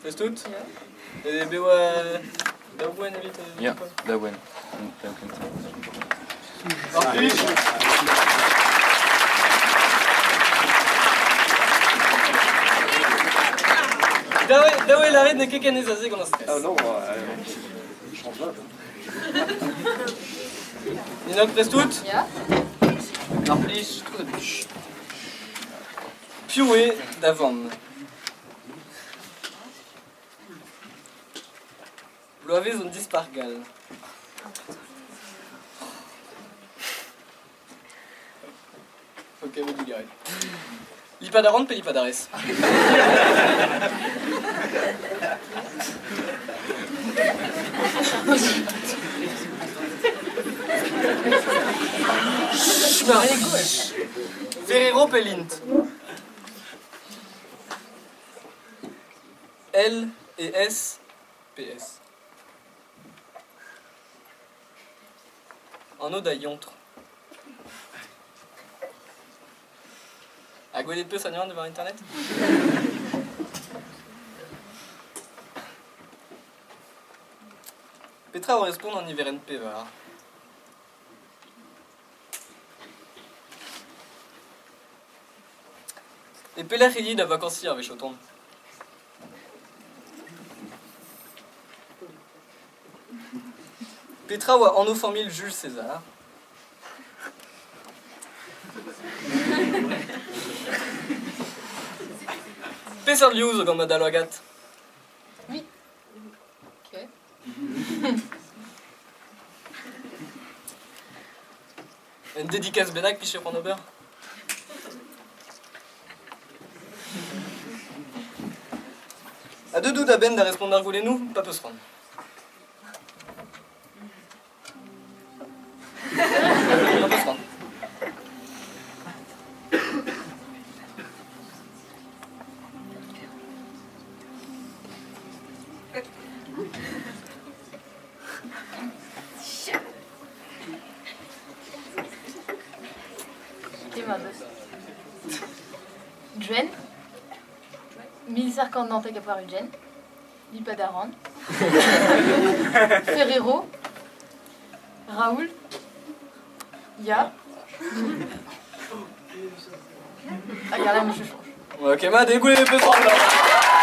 Prest out? E bet oa daou boent evit Ya, daou boent. Daou kentañ. Ar plij! Dav eo lâret n'eo ket ken aes aze gant ar stress. Ah non, change pas. Nina, prest out? Ya. Mar plij, trouz ebet. Piv eo da vamm? Bloavezh an Dispac'h gall. Ok, me digarez. Lipat a ran pe lipat a rez? Ferrero pe Lint? L et S, P S. Anv da yontr. Ha gwelet 'peus anezhañ war internet? Petra o respont an niverenn pevar? E pelec'h e yi da vakañsiñ ar wech o tont? Petra oa anv familh Jules César? Peseurt liv zo gant ma daoulagad? Oui. Ok. Un dédicace bennak 'pije c'hoant ober? Ha deuet out a-benn da respont d'ar goulennoù? Pa 'peus c'hoant. Pa 'peus c'hoant. Dren, 1599, Lipadaran, Ferrero, Raoul, Ya. Ah, regarde, je change. Ok, mat, eo goulennet 'peus c'hoant.